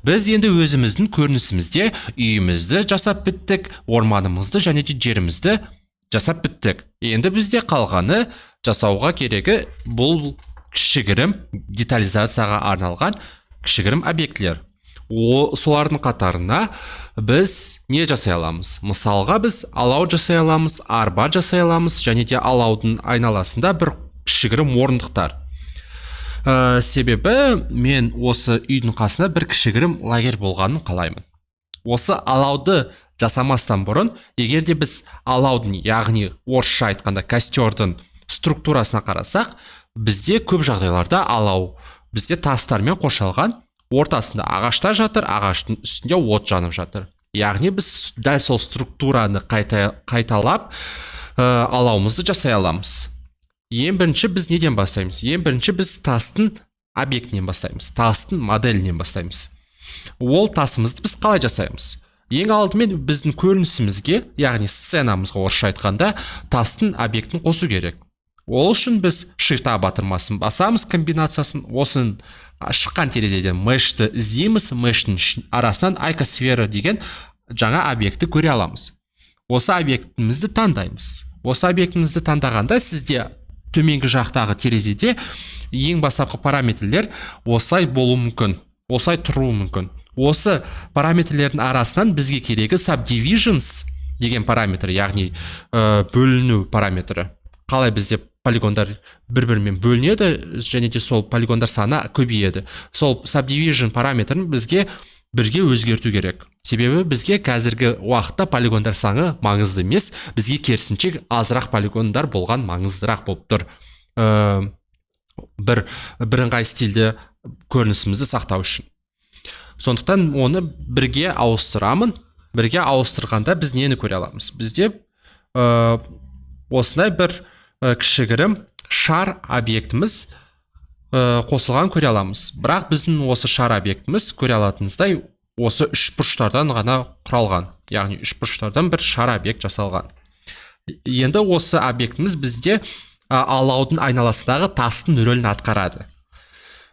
Біз енді өзіміздің көрінісімізде үйімізді жасап біттік, орманымызды және де жерімізді жасап біттік. Енді бізде қалғаны, жасауға керегі, бұл кішігірім детализацияға арналған кішігірім объектілер. Солардың қатарына біз не жасай аламыз? Мысалға, біз алау жасай аламыз, арба жасай аламыз және де алаудың айналасында бір кішігірім орындықтар. Себебі мен осы үйдің қасына бір кішігірім лагерь болғанын қалаймын. Осы алауды жасамастан бұрын, егер де біз алаудың, яғни орысша айтқанда костердің структурасына қарасақ, бізде көп жағдайларда алау бізде тастармен қоршалған, ортасында ағаштар жатыр, ағаштың үстінде от жанып жатыр. Яғни біз дәл сол структураны қайталап, алауымызды жасай аламыз. Ең бірінші біз неден бастаймыз? Ең бірінші біз тастың объектінен бастаймыз, тастың моделінен бастаймыз. Ол тасымызды біз қалай жасаймыз? Ең алдымен біздің көрінісімізге, яғни сценамызға, орысша айтқанда, тастың объектін қосу керек. Ол үшін біз Shift A батырмасын басамыз, комбинациясын. Осының шыққан терезеден meshті іздейміз. Meshтің арасынан icosфера деген жаңа объектті көре аламыз. Осы объектімізді таңдаймыз. Осы объектімізді таңдағанда, сізде төменгі жақтағы терезеде ең бастапқы параметрлер осылай болуы мүмкін, осылай тұруы мүмкін. Осы параметрлердің арасынан бізге керегі subdivisions деген параметр, яғни бөліну параметрі. Қалай бізде полигондар бір бірімен бөлінеді және де сол полигондар саны көбейеді, сол subdivision параметрін бізге бірге өзгерту керек. Себебі бізге қазіргі уақытта полигондар саны маңызды емес, бізге керісінше азырақ полигондар болған маңыздырақ болып тұр, бір бірыңғай стильде көрінісімізді сақтау үшін. Сондықтан оны бірге ауыстырамын. Бірге ауыстырғанда біз нені көре аламыз? Бізде осындай бір кішігірім шар объектіміз қосылған көре аламыз. Бірақ біздің осы шар объектіміз, көре алатыныңыздай, осы үш бұрыштардан ғана құралған, яғни үш бұрыштардан бір шар объект жасалған. Енді осы объектіміз бізде алаудың айналасындағы тастың рөлін атқарады.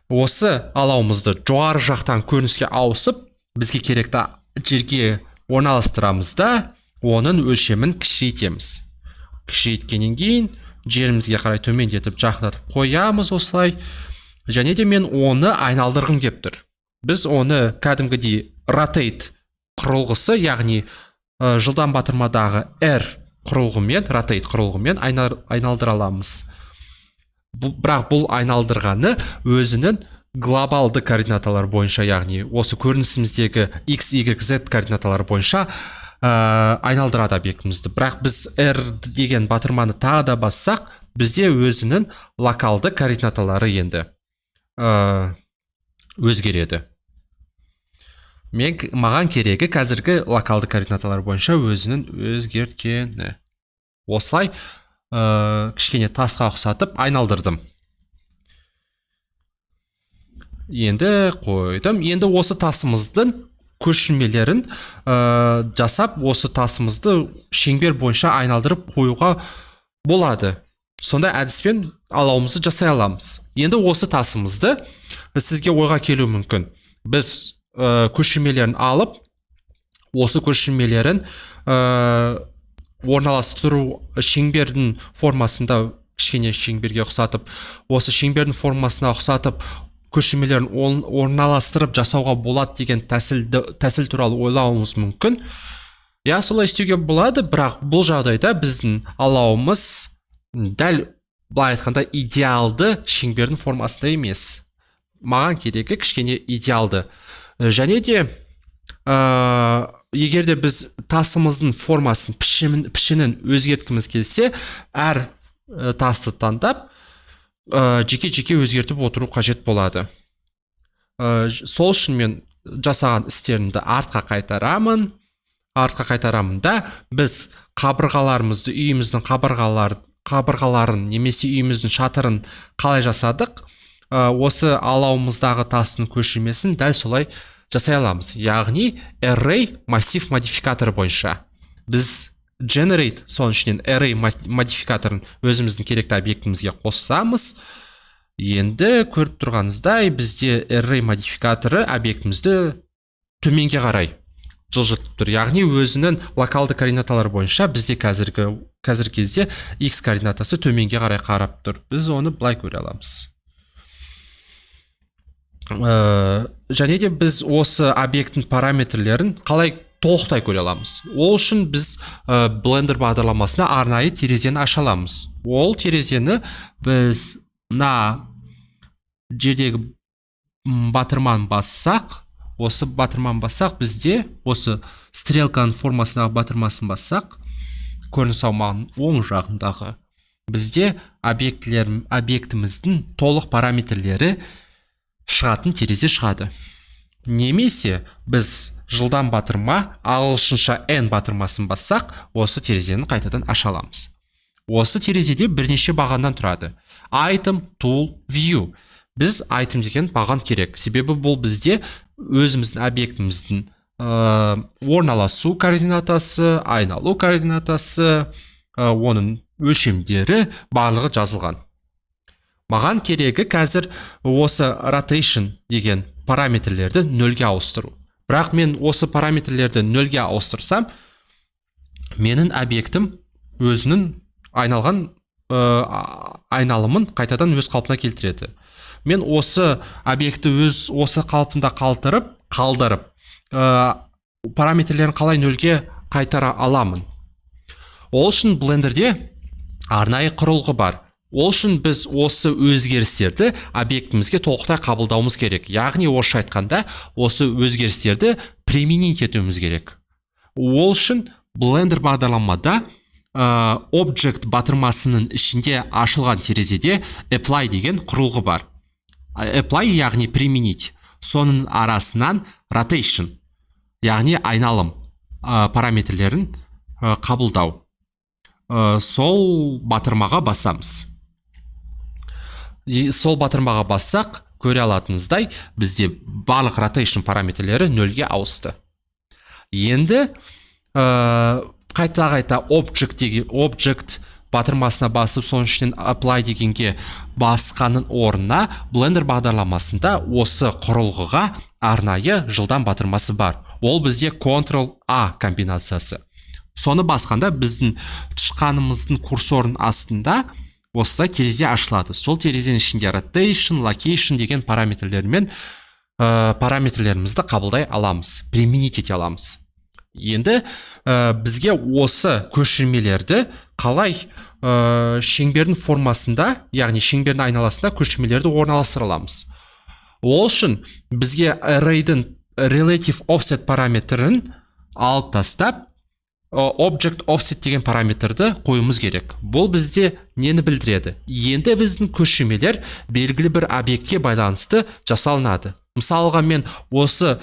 Осы алауымызды жоғары жақтан көрініске ауысып, бізге керекті жерге орналастырамыз да, оның өлшемін кішірейтеміз. Кішірейткеннен кейін жерімізге қарай төмендетіп, жақындатып қоямыз осылай. Және де мен оны айналдырғым кеп тұр. Біз оны кәдімгідей rotate құрылғысы, яғни жылдам батырмадағы R құрылғымен, rotate құрылғымен айналдыра аламыз. Бірақ бұл айналдырғаны өзінің глобалды координаталар бойынша, яғни осы көрінісіміздегі x, y, z координаталары бойынша айналдырады объектімізді. Бірақ біз R деген батырманы тағы да бассақ, бізде өзінің локалды координаталары енді өзгереді. Маған керегі қазіргі локалды координаталар бойынша өзінің өзгерткені. Осылай кішкене тасқа ұқсатып айналдырдым. Енді қойдым. Енді осы тасымыздың көшірмелерін жасап, осы тасымызды шеңбер бойынша айналдырып қоюға болады. Сондай әдіспен алауымызды жасай аламыз. Енді осы тасымызды, сізге ойға келуі мүмкін, біз көшірмелерін алып, осы көшірмелерін орналастыру шеңбердің формасында, кішкене шеңберге ұқсатып, осы шеңбердің формасына ұқсатып көшірмелерін орналастырып жасауға болады деген тәсіл туралы ойлауыңыз мүмкін. Иә, солай істеуге болады, бірақ бұл жағдайда біздің алауымыз дәл, былай айтқанда, идеалды шеңбердің формасында емес. Маған керегі кішкене идеалды. Және де егер де біз тасымыздың формасын, пішінін өзгерткіміз келсе, әр тасты таңдап, жеке жеке өзгертіп отыру қажет болады. Сол үшін мен жасаған істерімді артқа қайтарамын. Артқа қайтарамын да, біз қабырғаларымызды, үйіміздің қабырғаларын немесе үйіміздің шатырын қалай жасадық, осы алауымыздағы тастың көшірмесін дәл солай жасай аламыз. Яғни array массив модификаторы бойынша біз generate, соның ішінен array модификаторын өзіміздің керекті объектімізге қоссамыз. Енді көріп тұрғаныңыздай, бізде array модификаторы объектімізді Төменге қарай жылжытып тұр, яғни өзінің локалды координаталары бойынша бізде қазіргі кезде x координатасы төменге қарай қарап тұр. Біз оны былай көре аламыз. Және де біз осы объекттің параметрлерін қалай толықтай көре аламыз? Ол үшін біз Blender бағдарламасына арнайы терезені аша аламыз. Ол терезені біз мына жердегі батырманы бассақ, осы батырманы бассақ, бізде осы стрелканың формасындағы батырмасын бассақ, көрініс аумағының оң жағындағы бізде объектіміздің толық параметрлері шығатын терезе шығады. Немесе біз жылдам батырма, ағылшынша N батырмасын бассақ, осы терезені қайтадан аша аламыз. Осы терезеде бірнеше бағаннан тұрады: item, tool, view. Біз item деген баған керек, себебі бұл бізде өзіміздің объектіміздің орналасу координатасы, айналу координатасы, оның өлшемдері, барлығы жазылған. Маған керегі қазір осы rotation деген параметрлерді нөлге ауыстыру. Бірақ мен осы параметрлерді нөлге ауыстырсам, менің объектім өзінің айналған айналымын қайтадан өз қалпына келтіреді. Мен осы объектті өз осы қалпында қалдырып, параметрлерін қалай нөлге қайтара аламын? Ол үшін Блендерде арнайы құрылғы бар. Ол үшін біз осы өзгерістерді объектімізге толықтай қабылдауымыз керек, яғни орысша айтқанда, осы өзгерістерді применить етуіміз керек. Ол үшін Blender бағдарламада Object батырмасының ішінде ашылған терезеде Apply деген құрылғы бар. Apply, яғни применить, соның арасынан rotation, яғни айналым параметрлерін қабылдау. Сол батырмаға басамыз. Сол батырмаға бассақ, көре алатыныңыздай, бізде барлық rotation параметрлері нөлге ауысты. Енді қайта қайта object деген, object батырмасына басып, соның ішінен apply дегенге басқанның орнына Blender бағдарламасында осы құрылғыға арнайы жылдам батырмасы бар. Ол бізде Ctrl A комбинациясы. Соны басқанда біздің тышқанымыздың курсорының астында осылай терезе ашылады. Сол терезенің ішінде rotation, location деген параметрлермен параметрлерімізді қабылдай аламыз, применить ете аламыз. Енді бізге осы көшірмелерді қалай шеңбердің формасында, яғни шеңбердің айналасында көшірмелерді орналастыра аламыз? Ол үшін бізге array'дің relative offset параметрін алып тастап, object offset деген параметрді қоюымыз керек. Бұл бізде нені білдіреді? Енді біздің көшірмелер белгілі бір объектке байланысты жасалынады. Мысалға, мен осы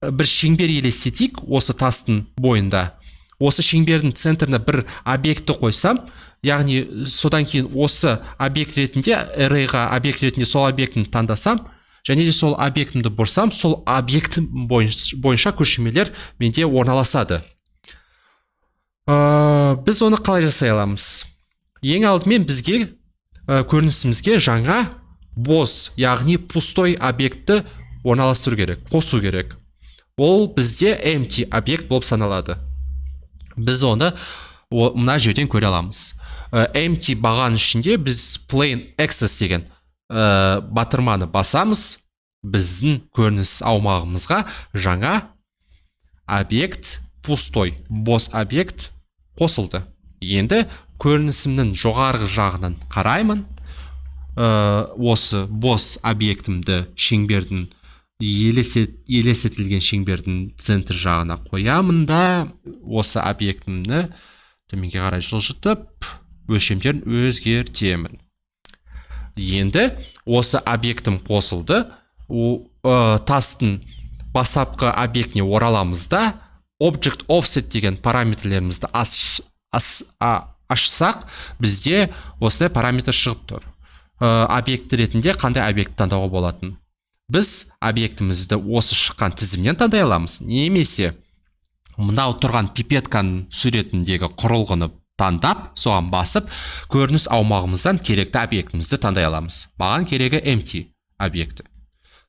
бір шеңбер елестетейік. Осы тастың бойында осы шеңбердің центріне бір объектті қойсам, яғни содан кейін осы объект ретінде arrayға объект ретінде сол объектіні таңдасам және де сол объектімді бұрсам, сол объект бойынша көшірмелер менде орналасады. Біз оны қалай жасай аламыз? Ең алдымен бізге көрінісімізге жаңа бос, яғни пустой объектті орналастыру керек, қосу керек. Ол бізде empty объект болып саналады. Біз оны мына жерден көре аламыз. Empty баған ішінде біз plane axis деген батырманы басамыз. Біздің көрініс аумағымызға жаңа объект, пустой, бос объект қосылды. Енді көрінісімнің жоғарғы жағынан қараймын. Осы бос объектімді шеңбердің елестетілген шеңбердің центр жағына қоямын да, осы объектімді төменге қарай жылжытып, өлшемдерін өзгертемін. Енді осы объектім қосылды. Тастың бастапқы объектіне ораламыз да, object offset деген параметрлерімізді ашсақ, бізде осындай параметр шығып тұр. Объект ретінде қандай объект таңдауға болатын? Біз объектімізді осы шыққан тізімнен таңдай аламыз немесе мынау тұрған пипетканың суретіндегі құрылғыны таңдап, соған басып, көрініс аумағымыздан керекті объектімізді таңдай аламыз. Маған керегі empty объекті.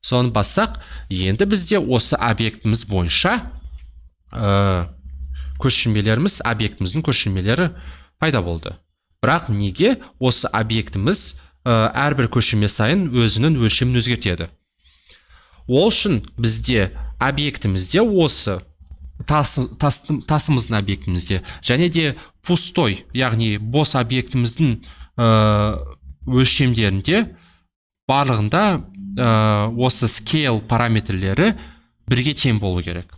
Соны бассақ, енді бізде осы объектіміз бойынша көшірмелеріміз, объектіміздің көшірмелері пайда болды. Бірақ неге осы объектіміз әрбір көшірме сайын өзінің өлшемін өзгертеді? Ол үшін бізде объектімізде, осы тасымыздың объектімізде және де пустой, яғни бос объектіміздің өлшемдерінде, барлығында осы scale параметрлері бірге тең болу керек.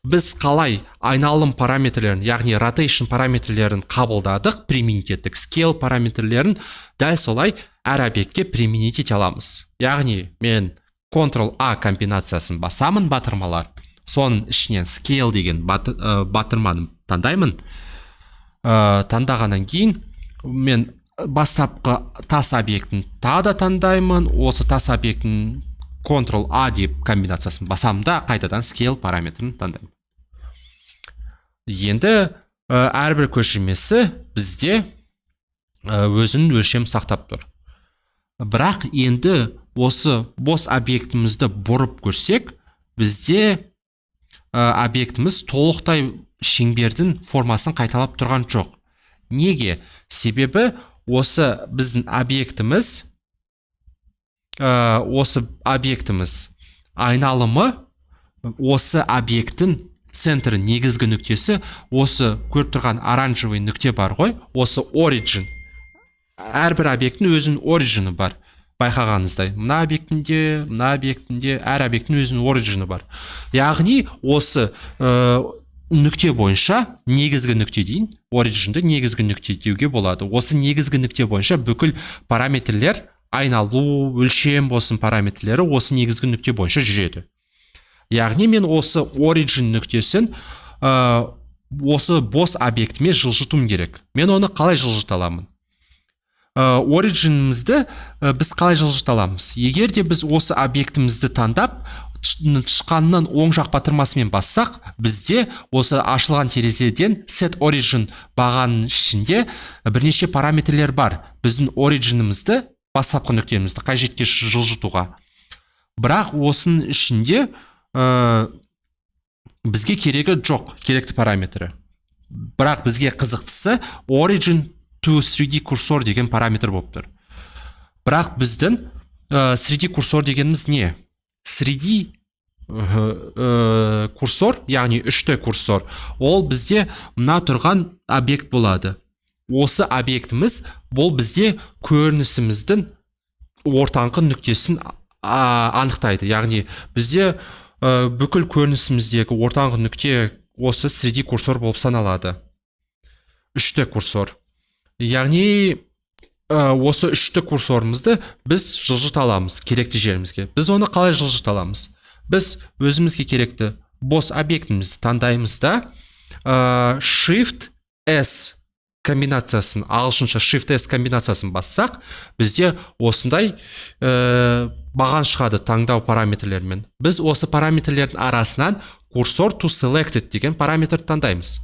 Біз қалай айналым параметрлерін, яғни rotation параметрлерін қабылдадық, применить еттік, scale параметрлерін дәл солай әр объектке применить ете аламыз. Яғни мен Ctrl A комбинациясын басамын, батырмалар, соның ішінен scale деген батырманы таңдаймын. Таңдағаннан кейін мен бастапқы тас объектін тағы да таңдаймын. Осы тас объектін Ctrl A деп комбинациясын басамын да, қайтадан scale параметрін таңдаймын. Енді әрбір көшірмесі бізде өзінің өлшем сақтап тұр. Бірақ енді осы бос объектімізді бұрып көрсек, бізде объектіміз толықтай шеңбердің формасын қайталап тұрған жоқ. Неге? Себебі осы біздің объектіміз, осы объектіміз айналымы, осы объекттің центрі, негізгі нүктесі, осы көріп тұрған оранжевый нүкте бар ғой, осы origin. Әрбір объекттің өзінің origin і бар, байқағаныңыздай. Мына объектінде, мына объектінде, әр объекттің өзінің origin і бар. Яғни осы нүкте бойынша, негізгі нүкте дейін, origin ді негізгі нүкте деуге болады, осы негізгі нүкте бойынша бүкіл параметрлер, айналу, өлшем болсын, параметрлері осы негізгі нүкте бойынша жүреді. Яғни мен осы origin нүктесін осы бос объектіме жылжытуым керек. Мен оны қалай жылжыта аламын? Origin імізді біз қалай жылжыта аламыз? Егер де біз осы объектімізді таңдап, тышқанның оң жақ батырмасымен бассақ, бізде осы ашылған терезеден set origin бағанның ішінде бірнеше параметрлер бар біздің origin імізді, бастапқы нүктемізді қай жерге жылжытуға. Бірақ осының ішінде бізге керегі жоқ керекті параметрі. Бірақ бізге қызықтысы origin to 3D cursor деген параметр болып тұр. Бірақ біздің 3D курсор дегеніміз не? 3D курсор, яғни 3D курсор, ол бізде мына тұрған объект болады. Осы объектіміз, бұл бізде көрінісіміздің ортаңғы нүктесін анықтайды. Яғни бізде бүкіл көрінісіміздегі ортаңғы нүкте осы 3D курсор болып саналады, 3D курсор. Яғни осы 3D курсорымызды біз жылжыта аламыз керекті жерімізге. Біз оны қалай жылжыта аламыз? Біз өзімізге керекті бос объектімізді таңдаймыз да, Shift S комбинациясын, ағылшынша Shift S комбинациясын бассақ, бізде осындай баған шығады таңдау параметрлерімен. Біз осы параметрлердің арасынан cursor to selected деген параметрді таңдаймыз.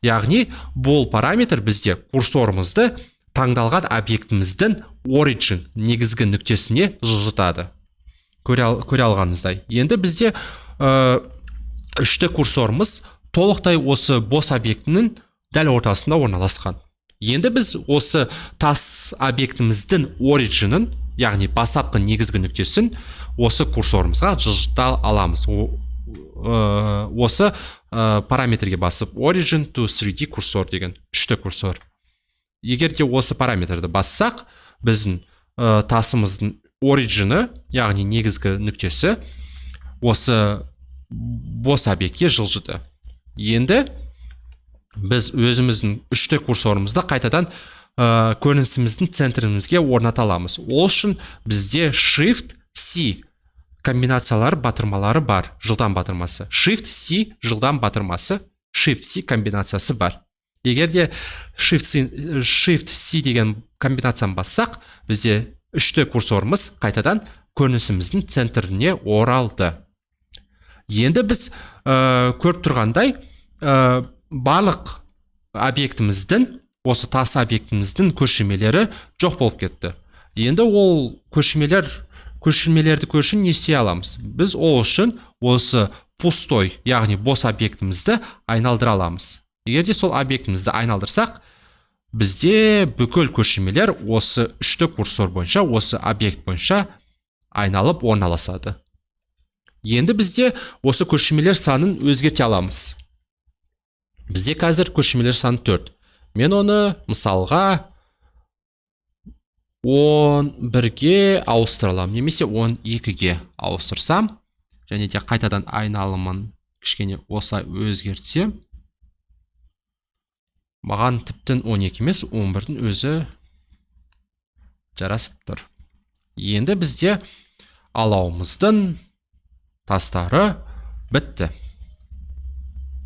Яғни бұл параметр бізде курсорымызды таңдалған объектіміздің origin, негізгі нүктесіне жылжытады. Көре алғаныңыздай, енді бізде 3D курсорымыз толықтай осы бос объектінің дәл ортасында орналасқан. Енді біз осы тас объектіміздің origin ін, яғни бастапқы негізгі нүктесін осы курсорымызға жылжыта аламыз. Осы параметрге басып, origin to 3D cursor деген 3D курсор. Егер де осы параметрді бассақ, біздің тасымыздың origin і, яғни негізгі нүктесі, осы бос объектке жылжыды. Енді біз өзіміздің 3D курсорымызды қайтадан көрінісіміздің центрімізге орната аламыз. Ол үшін бізде Shift C комбинациялары, батырмалары бар. Жылдам батырмасы Shift C, жылдам батырмасы Shift C комбинациясы бар. Егер де Shift C деген комбинацияны бассақ, бізде 3D курсорымыз қайтадан көрінісіміздің центріне оралды. Енді біз көріп тұрғандай, барлық объектіміздің, осы тас объектіміздің көшірмелері жоқ болып кетті. Енді ол көшірмелер Көшірмелерді көру үшін не істей аламыз? Біз ол үшін осы пустой, яғни бос объектімізді айналдыра аламыз. Егер де сол объектімізді айналдырсақ, бізде бүкіл көшірмелер осы үшті курсор бойынша, осы объект бойынша айналып орналасады. Енді бізде осы көшірмелер санын өзгерте аламыз. Бізде қазір көшірмелер саны 4. Мен оны, мысалға, 11-ге ауыстыра аламын немесе 12-ге ауыстырсам және де қайтадан айналымын кішкене осылай өзгертсем, маған тіптен 12 емес, 11-дің өзі жарасып тұр. Енді бізде алауымыздың тастары бітті.